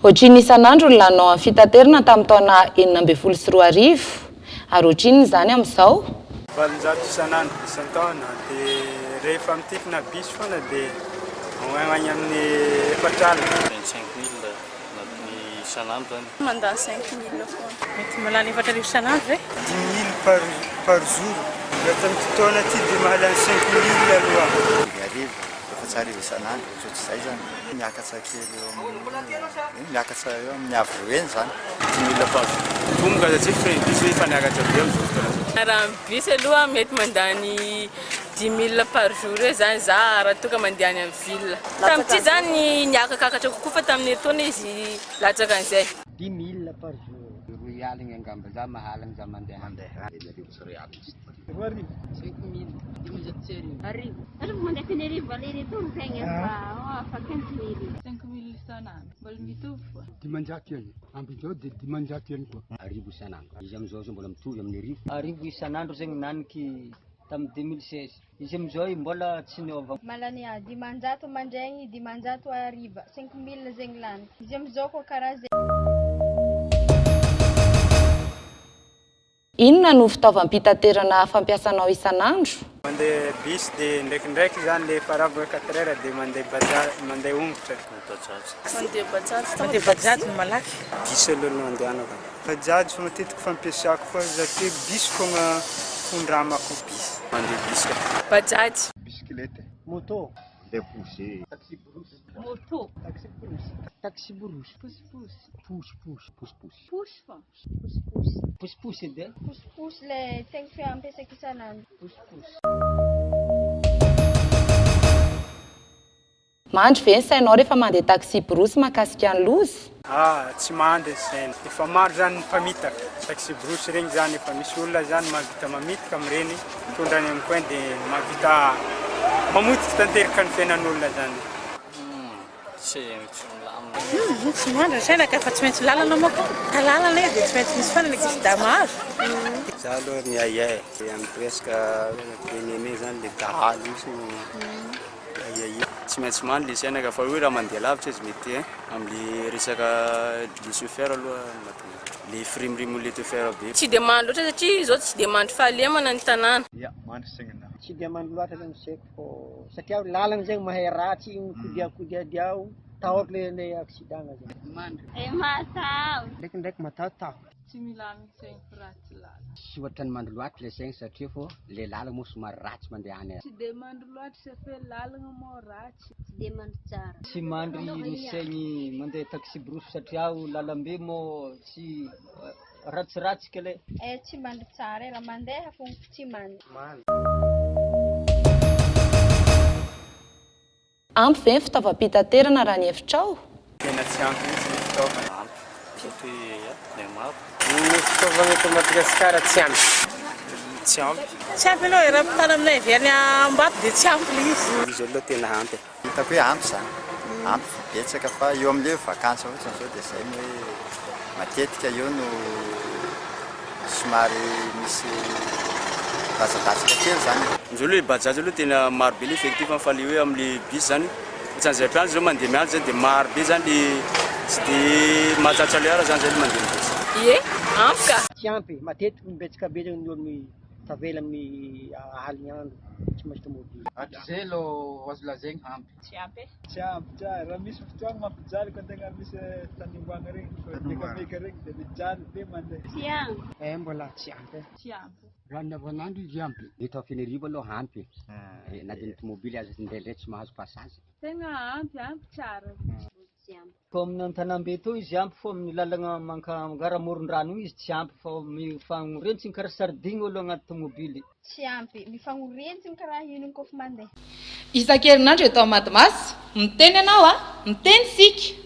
Ohatrinona isan'andro ny laninao amin'ny fitaterana tamin'ny taona 2016? Ary ohatrinona izany amin'izao? 800 isan'andro isan-taona dia rehefa mitikina bus foana dia any amin'ny 40. 25 mille anatin'ny isan'andro zany. Mandany 5 mille foana. Mety malany 4000 isan'andro ve? 10 mille par, par jour. Raha tamin'ity taona ity dia mahalany 5 mille aloha. 5000, 4000 isan'andro, ohatrohatr'izay zany. Miakatra kely eo amin'ny, miakatra eo amin'ny avo eny zany. 10 mille par jour. Tonga satria frais bus efa niakatra be amin'izao fotoana izao. Raha amin'ny bus aloha mety mandany 10 mille par jour eo zany za raha toa ka mandeha any amin'ny ville. Tamin'ity zany niakakakatra kokoa fa tamin'ny herintaona izy latsaka an'izay. 10 mille par jour. 2 alina angamba za mahalany za mandeha. Mandeha. 2000. 5 mille. 1500. Arivo. Aloha mandeha Tenerife aller-retour zegny fa afa 15 mille. 5 mille isan'andro. Mbola mitovy fo. 500 ihany. Ambin'izao dia 500 ihany koa. 1000 isan'andro. Izy amin'izao zao mbola mitovy amin'ny 1000. 1000 isan'andro zegny naniky tamin'ny 2016. Izy amin'izao mbola tsy niova. Malany 500 mandraigny, 500 hariva, 5 mille zegny lany. Izy amizao koa karaha zay. Inona no fitaovam-pitaterana fampiasanao isan'andro? Mandeha bus dia ndraikindraiky zany le efa rava 4 heures dia mandeha bajaj, mandeha ongotra. Bajaj. Mandeha bajaj. Mandeha bajaj no malaky. Bus aloha no andehanako. Bajaj fa matetiky fampiasako fa satria bus fogna fondramako bus. Mandeha bus ka. Bajaj. Bicyclette. Moto. Mandeha poussé. Taxi brousse. Moto. Taxi brousse. Taxi brousse. Pousse-pousse. Pousse-pousse. Pousse-pousse. Pousse fô. Pousse-pousse. Pousse-pousse edy e. Pousse-pousse le tegna ampiasaiko isan'andro. Pousse-pousse. Mandry ve ny sainao rehefa mandeha taxi brousse mahakasika ny loza? Ah, tsy mandry ny saina. Efa maro zany ny mpamitaka. Taxi brousse regny zany efa misy olona zany mahavita mamitaka amin'ireny, mitondra any amin'ny coin dia mahavita mamotika tanteraka ny fiainan'olona zany. Tsy tsy milamina. Tsy mandry ny saina ka fa tsy maintsy lalana manko. Ka lalana e dia tsy maintsy misy foana ny accident maro. Za aloha miahiahy amin'ny presque bien-aimé zany le dahalo mihitsy no ahiahy. Tsy maintsy mandry le saina ka fa hoe raha mandeha lavitra izy mety amin'le resaka le chauffeur aloha mahatonga le firimorimo le chauffeur be. Tsy dia mandry loatra satria izao tsy dia mandry fahalemana ny tanàna. Ya, mandry saigna. Tsy dia mandry loatra zany saiko fô satria lalana zegny mahay ratsy mikodiakodiadia ao tahotro le le accident zegny. Mandry. Eh mataho. Ndraikindraiky matahotaho. Tsy milamina saigny fa ratsy lalana. Tsy ohatran'ny mandry loatra le saigny satria fô le lalana moa somary ratsy mandeha any. Tsy dia mandry loatra satria lalana moa ratsy. Tsy dia mandry tsara. Tsy mandry ny saigny mandeha taxi brousse satria lalambe moa tsy ratsiratsy kele. Eh tsy mandry tsara e, raha mandeha fogna tsy mandry. Mandry. Ampy ve ny fitaovam-pitaterana raha ny hevitrao? Tena tsy ampy mihitsy ny fitaovana. Ampy satria ya maro. Ny fitaovana eto Madagasikara tsy ampy. Tsy ampy. Tsy ampy aloha raha mpitana aminay avy any Ambato dia tsy ampy le izy. Izy aloha tena ampy. Hitako hoe ampy zany. Ampy betsaka fa eo amin'le vacances fotsiny zao dia zay no hoe matetika eo no somary misy latsadasika kely zany. Amizao aloha le bajaj aloha tena maro be le effectif fa le hoe amin'le bus zany ohatran'izay mpianatra zao mandeha mianatra zany dia maro be zany le tsy de mahatratra l'heure zany zay le mandeha amin'ny bus. Ie, ampy ka. Tsy ampy, matetiky mibetsaka be zegny ny olo tavela amin'ny aligny andro tsy maintsy tomobily. Hatrizay aloha azo lazaigny ampy. Tsy ampy e. Tsy ampy tsara. Raha misy fotoagna mampijaly koa tegna misy tany regny fa mekameka regny dia mijaly be mandeha. Tsy ampy. Eh mbola tsy ampy. Tsy ampy. Raha ny andavanandro izy ampy. Eto Fenerivo aloha ampy. Na dia ny tomobily aza indraindray tsy mahazo passage. Tegna ampy, ampy tsara. Tsy ampy. Fa amin'ny an-tanàmbe teo izy ampy fô amin'ny lalana manka gara amoron-drano io izy tsy ampy fa mifagnorentsiny karaha sardine olo agnaty tomobily. Tsy ampy. Mifagnorentsiny karaha ino koa fa mandeha. Isan-kerinandro eto Madimasy, miteny ianao a, miteny isika.